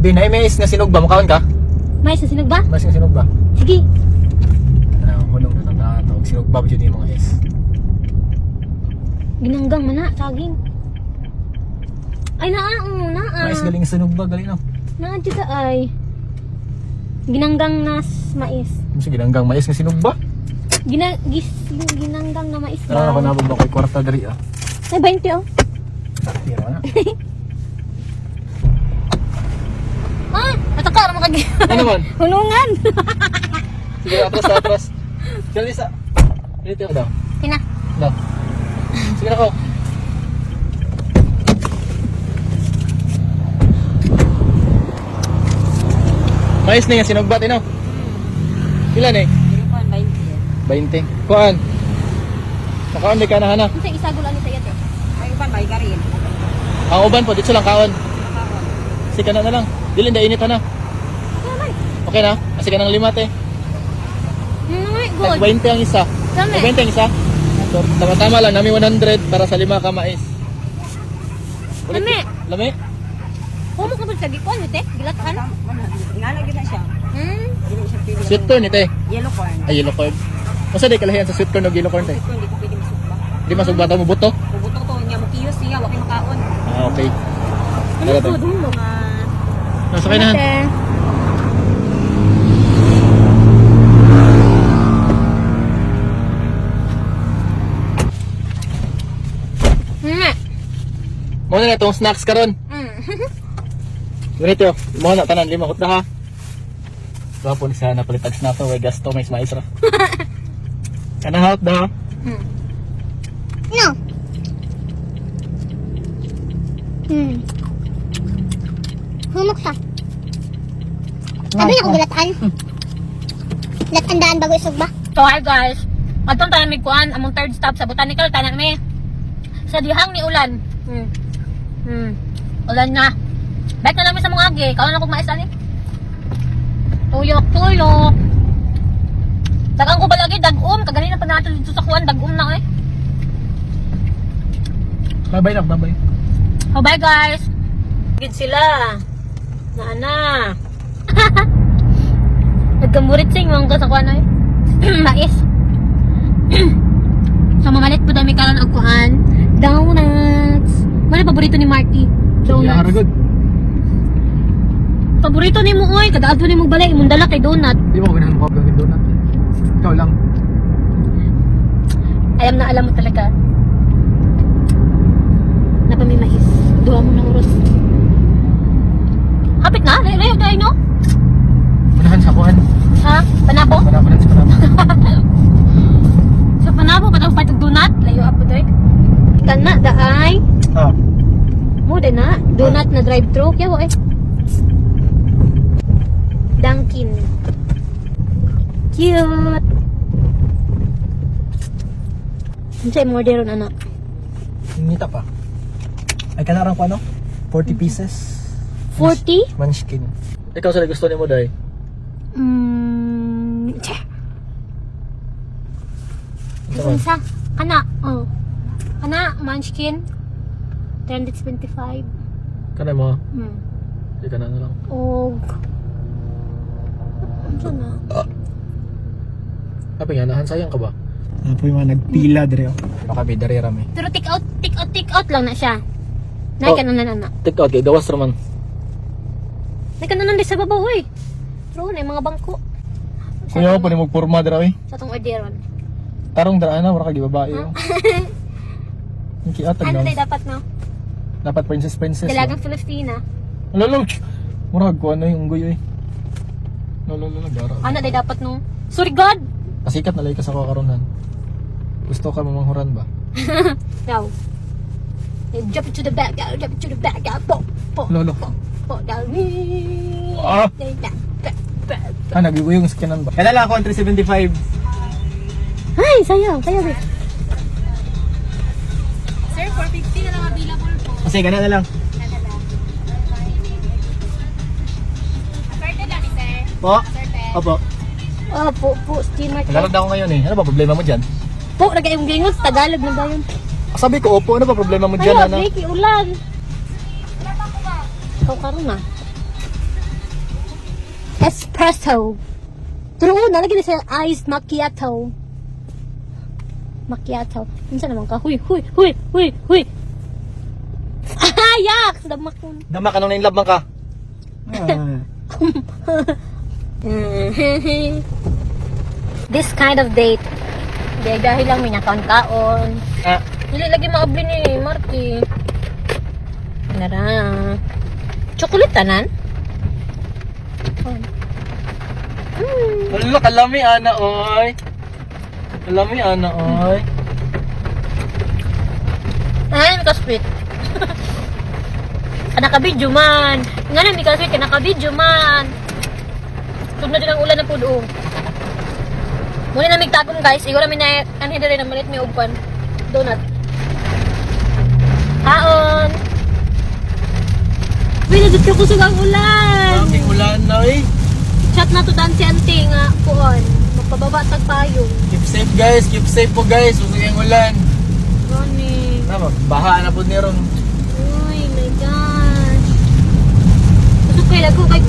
Bin, ay mais nga sinugba, mukaon ka? Mais sa sinugba? Mais nga sinugba. Sige. Ano, hulong na na to. Sinugba ba jud yung mga is? Ginanggang man na, saging. Ay naa, oo, naa. Mais galing sinugba, galing no. Naa dito ay. Ginanggang nas mais. Sige, ginanggang mais nga sinugba. Ginanggang na mais Tara na ko na ba koy kwarta diri ah. Ay, 20 oh. Tira na. Ah, nataka ra makagi. Ano man? Hunungan. Sige, atras, atras. Dali sa. Dito daw. Kina. Daw. Sige na ko. Mais na nga sinugba tino. Ilan eh? 20. 20. Kuan. Nakaon di ka na hana. Unsa isagol ani sa iya te? Ay, uban, may garin. Ang uban po dito lang kaon. Sige na na lang. Dili na init na. Okay man. Okay na? Kasi ka ng lima te. Good. Tag 20 ang isa. Tama. Tag 20 ang isa. So, tama-tama lang nami 100 para sa lima ka mais. Ulit. Lami. Lami? Humok na pud sa gikuan ni te, gilatan. Nga lang yun na siya. Dili siya pwede. Sweet corn ite. Yellow corn. Ay, yellow corn. Masa di kalahian sa sweet corn o yellow corn te? Sweet corn, di ko pwede masugba. Di masugba ta mo buto. Bubuto to, niya mo kiyos siya, wa kay makaon. Ah, okay. Ano Tara, te. good humok. Nasa kayo na. Te. Mo na itong snacks karon. Ganito, mo na tanan lima hutda ha. Gwapo ni sana palit og snacks way gasto may mais ra. Kana hot da. No. Humok siya. Sabi na kung gilatan. Latan daan bago isugba. So hi guys. Adtong tayo may kuan among third stop sa botanical tanan mi. Sa dihang ni ulan. Ulan na. Back na lang mi sa mga agi. Kaon na kog mais ani. Tuyok, tuyok. Dagang ko ba lagi dagom kaganina pa nato dito sa kuan dagom na eh. Bye-bye na, bye-bye. Oh, bye guys. Gid sila. Na na. Nagkamurit sing mga ka sa kuan ay. Mais. So mamalit po dami karon og kuan. Donuts. Wala paborito ni Marty. Yeah, Donuts. good. Paborito ni mo oy, kada adto nimo balay imong dala kay donut. Di mo ko ganahan mo ng donut. Ikaw lang. Alam na alam mo talaga. Na pa may mais. Duha mo ng oras. Hapit na, layo layo tayo no? Manahan sa kuan. Ha? Panabo? Manahan sa panabo. Sa Panabo, patang patag donut. Layo apo doy. Kana daay. Ah. Mo din na. Donut na drive-thru. Kaya wa eh. Dunkin. Cute. Unsa imong orderon anak? Ngita pa. Ay kanarang ko ano? 40 pieces. 40? Munchkin. Ikaw sa gusto nimo day. Tsa. Unsa man? Unsa? Kana. Oh. Kana munchkin. 375. Kana mo. Di kana na lang. Og unsa na? Apa nga nahan sayang ka ba? Ano po yung mga nagpila dire oh. Baka may dere rami. Pero take out, take out, take out lang na siya. Nay Oh. ka na na. Take out kay gawas ra man. Nay ka na sa babaw oy. Pero na yung mga bangko. Sa Kuya ko pa ni magporma dira oy. Sa tong orderon. Tarong dira ana wala ka gibabae oh. Ang kiatag Ano na. tayo dapat no? Dapat princess princess. Dalagang Filipina. Lolo. Murag ko ano yung unggoy oy. Lolo lolo gara. Ano tayo dapat no? Sorry God. Pasikat na lay ka sa karon han. Gusto ka mamanghuran ba? Now. Jump to the back, out, jump to the back, out, po, po, Lolo. po, po, down. Ah! Ba, ba. Ah, nagiguyong sa kanan ba? Kaya lang ako ang 375. Ay, sayang, sayang eh. Sir, 450 na lang available po. Kasi gana na lang. Assorted lang ni sir. Po? Assorted. Opo. Oh, po, po, steamer. Naglalad ako ngayon eh. Ano ba problema mo dyan? Po, nagayong gingon, Tagalog na ba yun? Sabi ko, opo, ano ba problema mo dyan, Ayaw, ana? Vicky, ulan. Ikaw karon ah. Espresso. Pero una, lagi na siya iced macchiato. Macchiato. Unsa naman ka? Huy, huy, huy, huy, huy. Ah, yak! Damak ko. Dama ka nung nainlove man ka. This kind of date. Dahil dahil lang may nakaon-kaon. Ah, Dili lagi maabli ni Marky. Nara. Chocolate tanan? Oh. Wala, kalami ana oy. Kalami ana oy. Ay, mika sweet. Kanaka-video man. Nga na, mika sweet, kanaka-video man. Sunod din ang ulan na pudo. Muna na migtagom, guys. Igor kami na, ano hindi rin na malit may ugpan. Donut. Kaon! Uy, nagdito ko ang ulan! Daming ulan na oy. Chat na to dan si ante nga kuon. Magpababa tag payong. Keep safe, guys, keep safe po, guys. Huwag kayong ulan. Gani. Tama, baha na po ni ron. Uy, my gosh. Kusog kay lago kay